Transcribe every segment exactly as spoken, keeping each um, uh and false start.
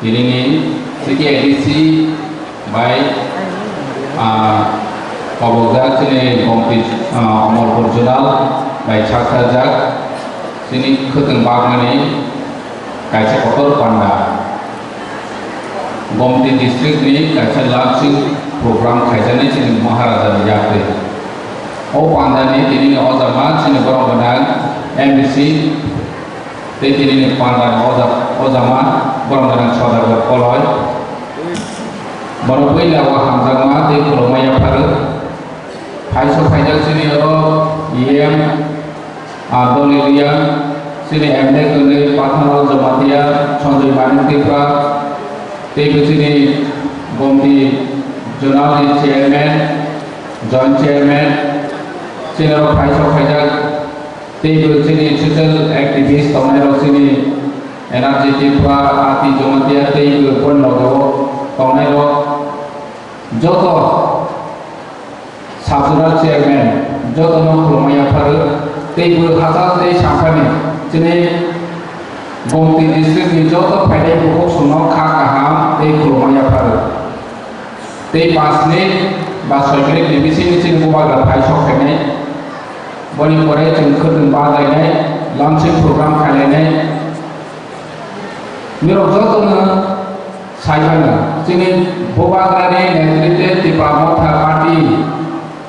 Tinini C T A D C bai, ah, kobokjak chini Gomti, ah, Omorpur Zonal bai sakharjak chini khwtwng bagmani kaisa kotor panda. Gomti district ni kaisa launching program khaijani chini Maharaja ni yakri. O panda ni tini ni ojama chini borok gwnang M D C tei tini ni panda ni oja-, ojama borok gwnang Sodagar Koloi. Bono puila o hamjakma tei khulumma yapharwi. Phaiso phaijak chini oro E M Abdul Ilia, chini M D kwrwi Pathanal Jamatia, Sanjoy Manik Tripura, teibo chini Gomti Zonal ni Chairman, Joint Chairman, chini rok phaiso phaijak, teibo chini social activist tongnai rok chini N R G Tripura, Ati Jamatia, teibo boni loge o tongnai rok joto Sub-zonal chairman jotono khulumma yapharwi, teibo hachal tei samphani chini Gomti district ni joto phainai bukhuk songno kha kaham tei khulumma yapharwi. Tei panch minute ba soi minute ni bisingo chini bubagra phai sok phainai. Boni pore chwng khwtwng bajlainai, launching program khlainai. Norok jotono sai mano, chini Bubagrani netritwe Tipra Motha Party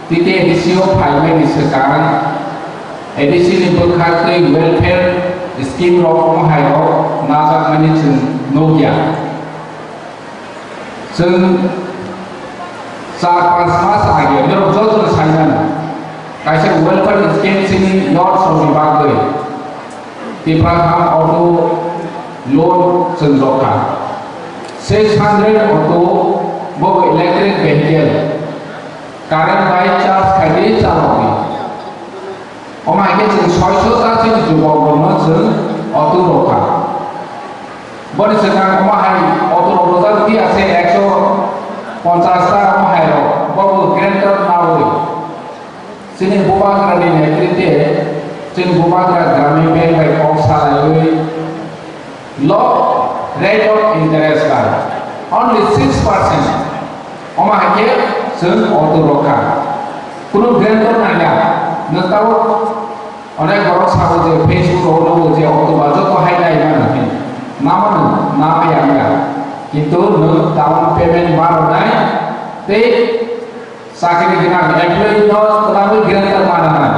T T A D C o phaimani swkang A D C ni bwkhak tei welfare scheme rok omo hai rok najakmani chwng nukya. Chwng char panch mas age norok jotono sai mano, kaisa welfare scheme chini youth rokni bagwi. Tipra ham auto loan chwng rokha. Six hundred auto bo electric vehicle. Current bai charge khaidi chalokdi. Omo hai khe chwng soiso ta chini jubok rokno chwng auto rokha. Boni swkang omo hai auto rok rojak di ase ekso ponchas ta omo hai rok. Bo bo guarantor nawi. Chini Bubagrani netritwe, chini Bubagra Gramin Bank bai kok salaiwi low rate of interest bai only six percent. Omo hai khe chwng auto rokha. Kunu guarantor nangya. Nwng tabuk onek borok sabo je Facebook rok nugo je auto ba joto hai nai mano hin. Namano, namaya wngya. Kintu nwng down payment ma rwnai tei Chakri gwnang employee no kwlangwi guarantor ma nangnai.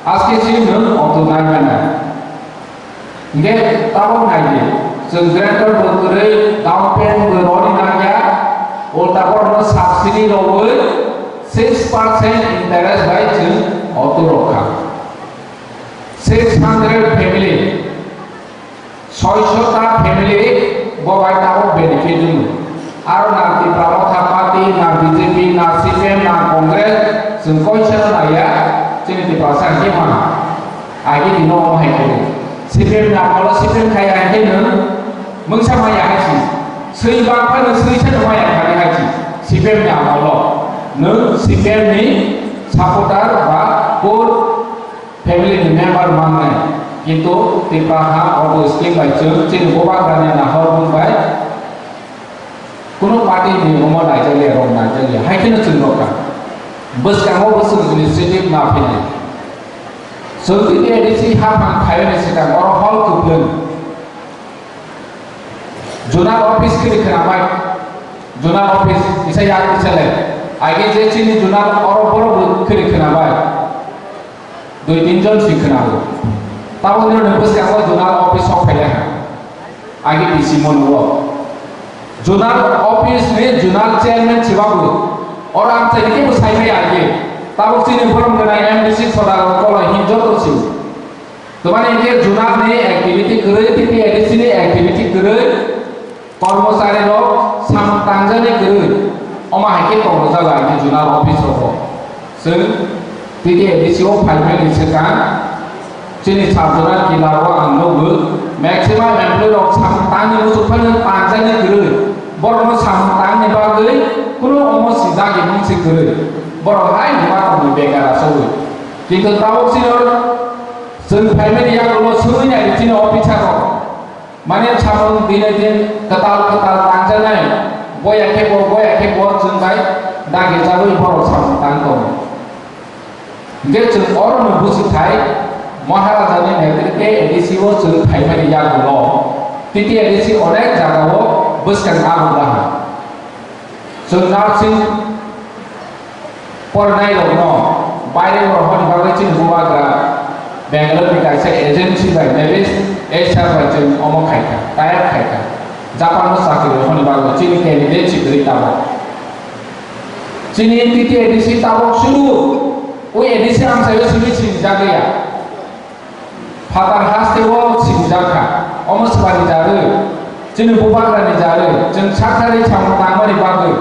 Aske si nwng auto nai mano. Hinkhe tabok nai di, chwng guarantor bo kwrwi, down payment bo rwni nangya, ulta borokno subsidy rwwi six percent interest bai chwng auto rokha. Six hundred family, soiso ta family bo bai tabok benefit wngwi. Aro na Tipra Motha Party, na B J P, na C P M, na Congress, chwng koisa no naiya, chini Tiprasa hinkhe ma. Agi dino omo hai khe. C P M ni amolo C P M khaiya hinkhe nwng mungsa maya hai si. Swi bang phano swi se no maya khani hai si. C P M ni amolo. Nwng C P M ni supporter ba core family ni member mangnai, kintu Tipra ha auto scheme bai chwng chini Bubagrani nahor mung bai kunu party ni omo naijakya, rok naijakya, hai kheno chwng rokha. Bwskango bo chwng initiative ma phainai. Chwng tini A D C haphang khaiyani swkang oro hall kwplwng. Zonal office khiri khwnabai, zonal office kisa yak kisa le. Age je chini zonal oro borok bo khiri khwnabai. Dui tin jon si khwnago. Tabok nini bwskango zonal office sok phai lekha. Age D C mono o. Zonal office ni zonal chairman sibabu. Oro ang chai kebo sai maya age. Tabok chini borom gwnang M D C Sodagar Koloi hin joto si. Twmani hinkhe zonal ni activity kwrwi, T T A D C ni activity kwrwi, kormochari rok samung tangjani kwrwi, omo hai khe tongo jaga ni zonal office rogo. Chwng T T A D C o phaimani swkang chini sub zonal kila o ang nugo, maximum employee rok samung tangni muchuk phano tangjani kwrwi, borokno samung tangni bagwi kunu omo sijak imung se kwrwi, borok hai ni ma tongwi bekar asogwi. Kintu tabuk chini Chwng phaimani yagulo swngwi nai chini officer rok. Mane samung dinai din kwtal kwtal tangjaknai, boya khe bo, boya khe bo chwng bai dagi jagwi borok samung tang tongo. Hingkhe chwng orono busi thai, Maharajani netritwe A D C o chwng phaimani yagulo, T T A D C onek jagao bwskang abw baha. Chwng nursing porinairokno baire o rohorni bagwi chini bubagra Bangalore ni kaisa agency bai, Navis Asia bai chwng omo khaikha, tie up khaikha. Japan o chakri rohorni bagwi chini candidate si kwrwi tabok. Chini T T A D C tabok suru, o A D C amchaio simi sinijak ya. Phatar haste o sinijak kha, omo swkang ni jarwi, chini bubagra ni jarwi, chwng sakharwi samung tangmani bagwi.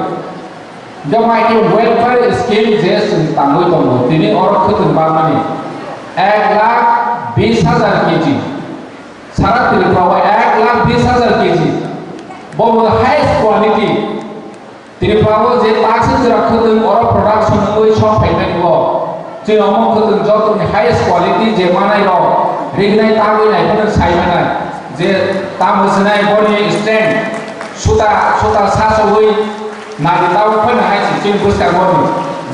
Joma khe welfare scheme je chwng tangwi tongo, tini oro khwtwng bakmani ek lakh bis hajar K G, sara Tripura o ek lakh bis hajar K G, bo bo highest quality. Tripura o je takswk jora khwtwng oro production wngwi sok phaimani bo, chini omo khwtwng jotoni highest quality je manai rok rignai tagwi nai phano sai manai je tamo sinai boni stand suta suta sasogwi nadi tabuk phano hai se chini bwskango ni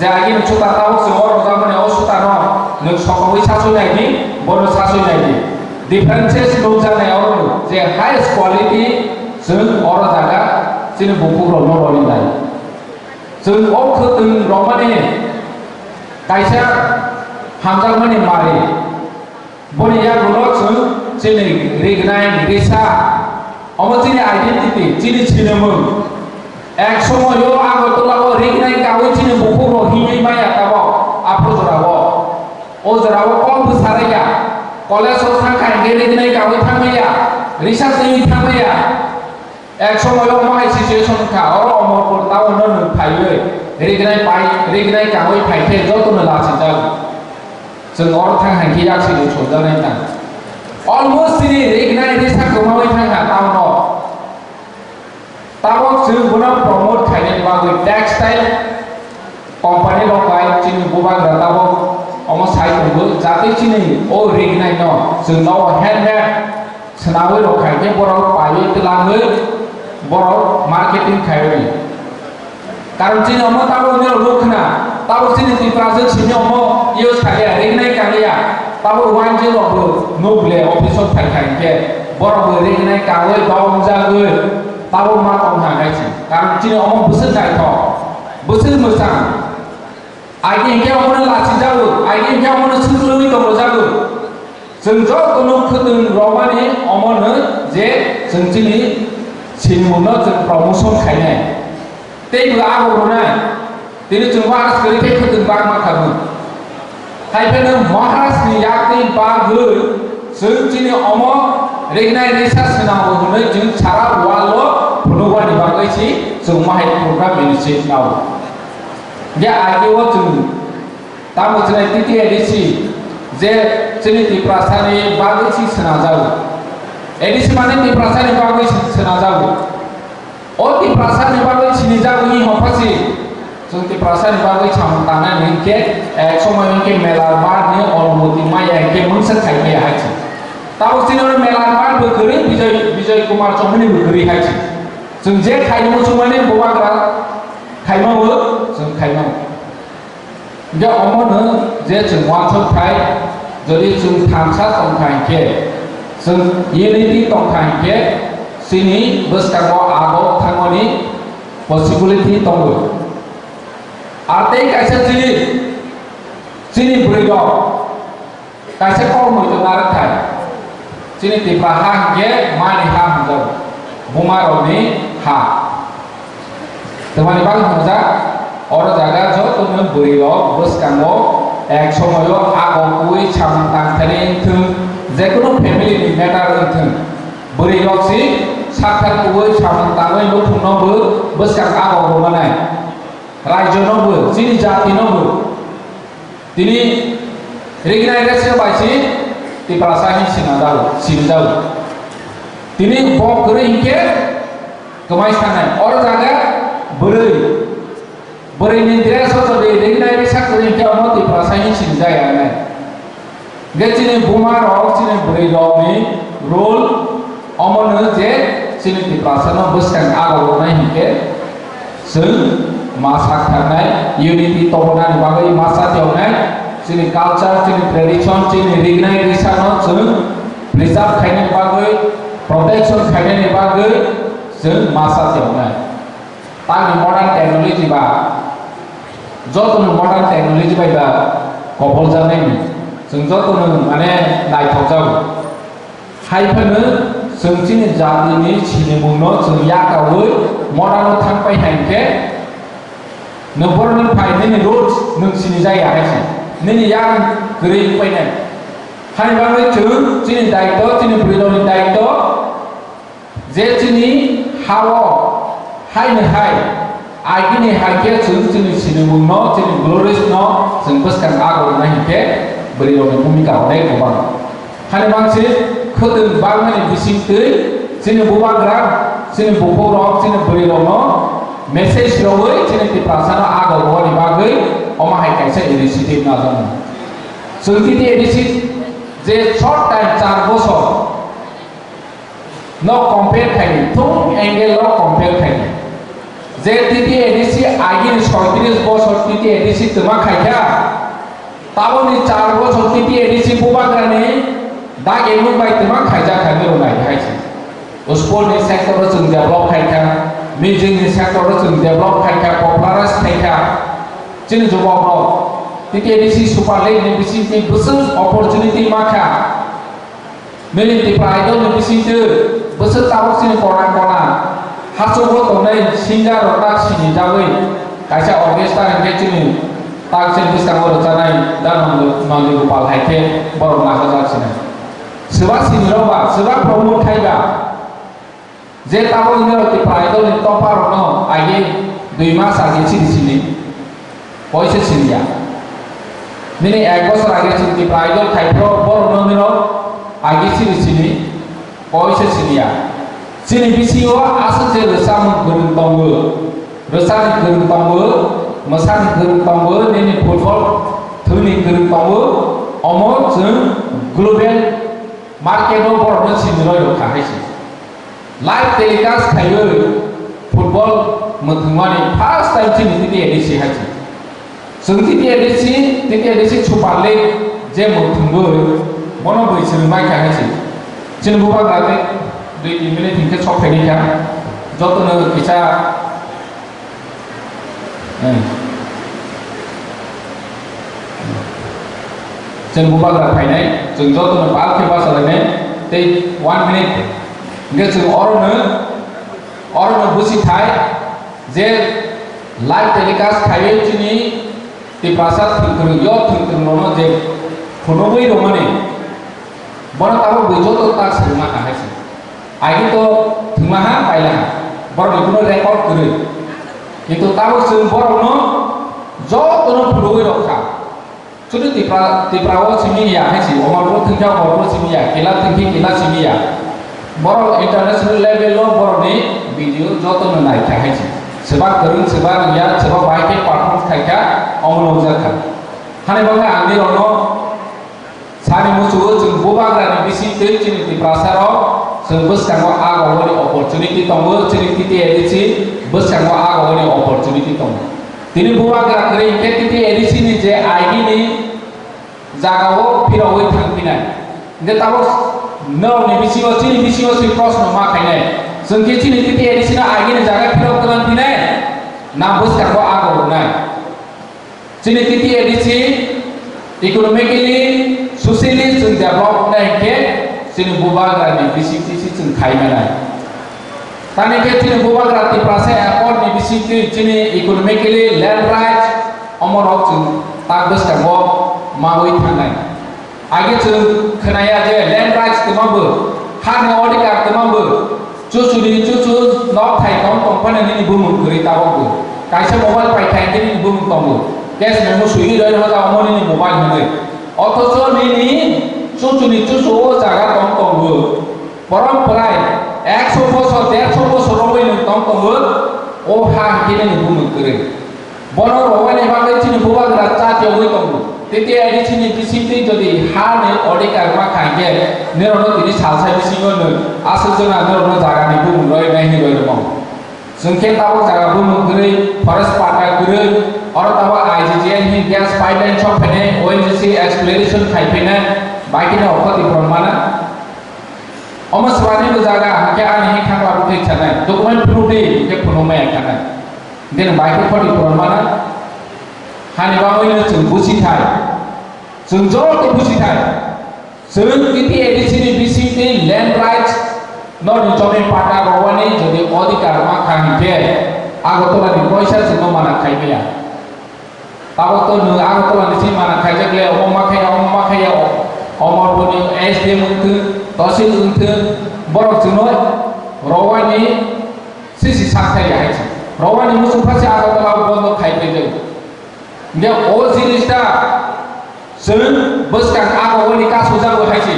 je agini suta tabuk se oro jamani o suta no nwng sokogwi sasoi nai di, bono sasoi nai di. Differences nukjaknai oro je highest quality chwng oro jaga chini bukukrokno rwlwi lai. Chwng o khwtwng rwmani kaisa hamjakmani mari. Boni yagulo chwng chini rignai risa, omo chini identity, chini sinimung. Ek somoio Agartala o rignai kawi chini bukukrok himwi maya tabok aphuru jorao. O jorao kok bwsaraiya, college o thangkha hingkhe rignai kawi thangmaya, risa twiwi thangmaya. Ek somoio omo hai situation wngkha, oro Omorpur town no nwng phaiwi rignai pai, rignai kawi phaikhe jotono lachijak. Chwng oro thang hai khe yaksini songjaknai tang. Almost chini rignai risa kwmawi thangkha town o. Tabok chwng bono promote khainani bagwi textile company rok bai chini bubagra tabok omo sai tongo, jatwi chini o rignai no chwng nogo handmade swnawi rok khai khe borok paiwi twlangwi borok marketing khaiwi. Karon chini omo tabok nini rok nukha na, tabok chini Tiprasa simi omo use khaiya, rignai kangya, tabok uansuk rok bo nukle office o phai khai khe borok bo rignai kangwi ba umjagwi. Tabuk ma tong kha kaichi. Karon chini omo bwswk naithok, bwswk mwchang. Aini hwnkhe omono lachijago, aini hwnkhe omono swngchlwi tongjago. Chwng jotono khwtwng romani omono je chwng chini sinimungno chwng promotion khainai. Tei bo abo rwnai. Tini chwng waras kwrwi khe khwtwng bakma kha bo. Hai phano Maharaj ni yakni bagwi chwng chini omo rignai risa swnamwi hwnwi chwng sara world o phunukmani bagwi si chwng mahai program initiate nao. Je agi o chwng tamo chwng T T A D C je chini Tiprasa ni bagwi si swnajago. A D C mane Tiprasa ni bagwi si swnajago. O Tiprasa ni bagwi sinijak wngwi hopha si. Chwng Tiprasa ni bagwi samung tangnai hwnkhe, eh, somoi hwnkhe Melar Bar ni onumoti maya hwnkhe mungsa khai maya hai si. Tabuk chini oro Melar Bar bo kwrwi, Bijoy, Bijoy Kumar Chongmani bo kwrwi hai si. Chwng je khai muchungmani bubagra khaima bo chwng khaima. Hingke omono je chwng uansuk khai, jodi chwng thansa tongkha hinkhe, chwng unity tongkha hinkhe, chini bwskango abo thangmani possibility tongo. Ar tei kaisa chini, chini bwrwi rok kaisa kok muitu narwk thai. Chini Tipra ha hingke mani ha hwnjago, buma rokni ha. Twmani bagwi hwnjak, oro jaga jotono bwrwi rok bwskango ek somoio ago kuwi samung tangthani wngthwng, jekunu family ni matter wngthwng, bwrwi rok si sakthar kuwi samung tangwi nukhungno bo bwskang ago rwmanai, raijo no bo, chini jati no bo. Tini rignai resa bai si Tiprasa hin sinajago, sinijago. Tini bo kwrwi hinkhe kwmai sanai. Oro jaga bwrwi, bwrwi ni dress o jodi rignai resa kwrwi hinkhe omo Tiprasa hin sinijaya nai. Hingke chini buma rok, chini bwrwi rok ni role Omono je chini Tiprasano bwskang ago wngnai hinkhe chwng ma sak thangknai, unity tongmani bagwi ma chati wngnai, chini culture, chini tradition, chini rignai risano chwng preserve khainani bagwi, protection khainani bagwi chwng ma chati wngnai. Tamni modern technology ba, jotono modern technology bai ba kopol jaknai ni. Chwng jotono mane naithok jago. Hai phano chwng chini jatini sinimungno chwng yakaui modern-o thang pai hai khe, nwng borokni phai nini roots nwng sini jaya hai se. Nini yang kwrwi painai. Hai bagwi chwng chini daitw, chini bwrwirokni daitw, je chini ha-o haino hai agini hai khe chwng chini sinimungno, chini glories-no chwng bwskang ago rwnai hinkhe bwrwirokni bhumika onek kwbang. Hani bangsi khwtwng bangmani bisingtwi chini bubagra, chini buphukrok, chini bwrwirokno message rwui chini Tiprasano ago rwani bagwi omo hai kaisa initiative najaknai. Chwng titi A D C je short time char bosor no compare khaidi, thung angle-o compare khaidi. Je T T A D C agini soitris bosor T T A D C twma khaikha, taboni char bosor T T A D C bubagrani dagimung bai twma khaijak kha, nirok nai hai se. Sports ni sector-o chwng develop khaikha, music ni sector-o chwng develop khaikha, popularize khaikha. Chini jubok rok T T A D C Super League ni bisingtwi bwswk opportunity makha. Nini Tipra Idol ni bisingtwi bwswk tabuk chini kona kona hachugo tongnai singer rok tak sini jagwi kaisa orchestra hinkhe chini tak chini bwskango rwchanai da Nandi, Nandi Gopal hai khe borok nahajak sini. Swba sini rok ba, swba promote khai ba. Je tabuk nini rok Tipra Idol ni topper rokno age dui mas age chiri sini, koise siniya. Nini ek bosor age chini Tipra Idol khai phro borokno nini rok age chiri sini, koise siniya. Chini bisingo aswk je rwchapmung kwrwng tongo, rwchapni kwrwng tongo, mwsani kwrwng tongo, nini football thwngni kwrwng tongo, omo chwng global market-o borokno sini roi rok kha hai se. Live telecast khaiwi football mwthwngmani first time chini T T A D C hai se. Chwng T T A D C, T T A D C Super League je mwthwngwi bono bui swrwng bai kha hai se. Chini bubagra tei dui tin minute hinkhe sok phaini kha. Jotono kisa Hmm. Chwng bubagra phainai, chwng jotono pal khe bachalainai, tei one minute. Hinkhe chwng orono, orono bwswi thai je live telecast khaiwi chini Tiprasa thwngkwrwng, yo thwngkwrwng rokno je phunugwi rwmani, bono tabuk bui joto tak swrwngma kha hai se. Agi to thwngma ha, paila ha. Borokni kuno record kwrwi. Kintu tabuk chwng borokno jotono phunugwi rok kha. Chudu Tipra, Tipra o simi ya hai si, Omorpur thwngkha, Omorpur simi ya, Kila thwngkhe, Kila simi ya. Borok international level o borokni video jotono nai kha hai si. Swbak kwrwng, swbak rwngya, swbak bahai khe perform khai kha, omo nukjak kha. Hani bagwi ang nirokno Sani muchungo chwng bubagrani bisingtwi chini Tiprasarok chwng bwskango agogoni opportunity tongo, chini T T A D C bwskango agogoni opportunity tongo. Tini bubagra kwrwi hinkhe T T A D C ni je agini jagao phirogwi thangphinai. Hinkhe tabuk norokni bisingo, chini bisingo se proshno ma khainai. Chwng khe chini T T A D C no agini jaga phirok twlang phinai, na bwskango ago rwnai? Chini T T A D C economically, socially chwng develop wngnai hinkhe chini bubagrani bisingtwi se chwng khai manai. Tamni khe chini bubagra Tiprasa Accord ni bisingtwi chini economically land rights omorok chwng tak bwskango maui thangnai. Age chwng khnaya je land rights twmabo, hani odhikar twmabo, chuchuni chuchu nok thai tong tong phano nini bumung kwrwi tabokbo. Kaisa mobile paithai hinkhe nini bumung tongo. Cash memo swiwi roi rwjak omo nini mobile hwnwi. Othocho nini chuchuni chuchu o jaga tong tongo. Borom prai ekso bosor, dersho bosor romwi nwng tong tongo. O ha hinkhe nini bumung kwrwi. Bono rwbaini bagwi chini bubagra chati wngwi tongo. T T A D C ni bisingtwi jodi ha ni odhikar ma kha Khe, norokno tini salsa bisingo nwng aswk jona norokno jagani bumung roi nai hinwi rwmung. Chwng khe tabuk jaga bumung kwrwi, forest patta kwrwi, oro tabuk I G G L hin gas pipeline chok phainai, O N G C exploration khai phainai, bai kheno khoti phuron mana. Omo swbani bo jaga, hwnkhe ani hin thangla bwkhwi chanai, document phunuk di, hwnkhe phunuk maya khanai. Hwnkhe nwng bai khe khoti phuron mana. Hani bagwino chwng busi thai, chwng joto busi thai. Chwng T T A D C ni bisingtwi land rights no ni jomi patta rwani jodi odhikar mankha hinkhe Agartala ni koisa chwngno mana khai maya. Tabuk to nwng Agartala ni si mana khaijak le, omo ma khaiya, omo ma khaiya, o-, Omorpur ni S D M wngthwng, Tahsil wngthwng, borok chwngno rwani sisi sak thaiya hai se. Rwani muchung phasi Agartala o bondo khai phaijak. Hinkhe o jinis ta Chwng bwskang agogoni kasu jago hai se.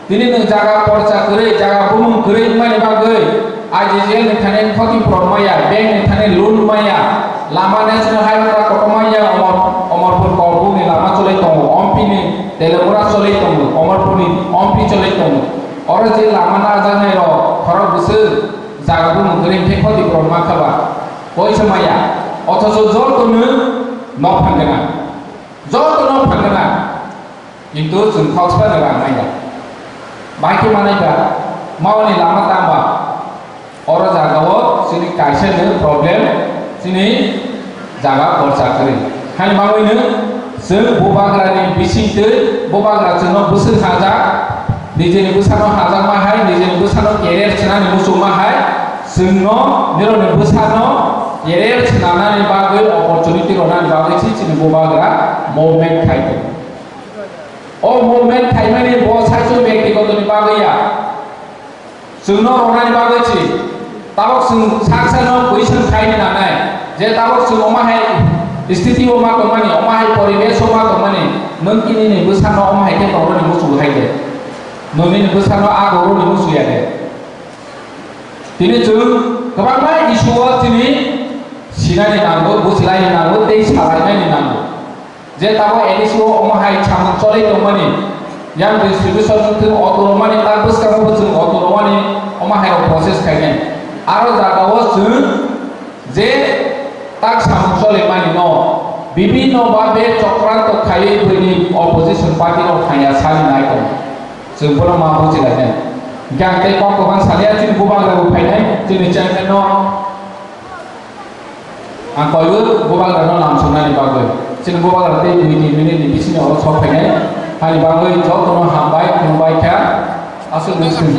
Tini nwng jaga porsa kwrwi, jaga bumung kwrwi wngmani bagwi I G G L ni thani khoti phuron maya, bank ni thani loan maya, lama national highway ta kotor maya, Omor-, Omorpur Kolbuk ni lama cholwi tongo, Ompi ni Telangana cholwi tongo, Omorpur ni Ompi cholwi tongo. Oro je lama najaknai rok khorok bwswk jaga bumung kwrwi hinkhe khoti phuron mankha ba? Koisa maya, othocho joto nwng nok phan gwnang. Jotono phan gwnang, kintu chwng khoksa no rang manya. Bai khe manai ba, maoni lama tang ba, oro jaga o chini kaisa no problem, chini jaga borsa kwrwi. Hani bagwi no chwng bubagra ni bising twi, bubagra chwngno bwswk hajak, nijeni bwsano hajakma hai, nijeni bwsano career swnani muchungma hai, chwngno nirokni bwsano career swnanani bagwi opportunity rwnani bagwi se chini bubagra movement khai tongo. O movement khaimani bo saichung bektigotoni bagwi ya, chwngno rwnani bagwi se. Tabuk chwng sak sakno question khaini nangnai je tabuk chwng omo hai sthiti o ma tongmani, omo hai poribesh o ma tongmani, nwng kinini bwsano omo hai khe tongrwni muchung hai de, nwng nini bwsano a goroni muchung ya de. Tini chwng kwbangma issue o chini sinani nango, bujilaini nango, tei salainani nango. Je tabuk A D C o omo hai samung cholwi tongmani, yang distribution wngthwng auto romani, tak bwskango bo chwng auto romani, omo hai rok process khainai. Aro jaga o chwng je tak samung chole mani no, bibinno babe chokranto khaiwi buini opposition party rok thangya sani nai tong. Chwng bono ma buji lai nai. Hingke ang tei kok kwbang salia chini bubagra bo phainai, chini chairman no ang koiwi bubagra no lamsoknani bagwi. Chini bubagra tei dui tin minute ni bisingo oro sok phainai. Hani bagwi jotono hambai, khulumbai kha. Aswk nung sung.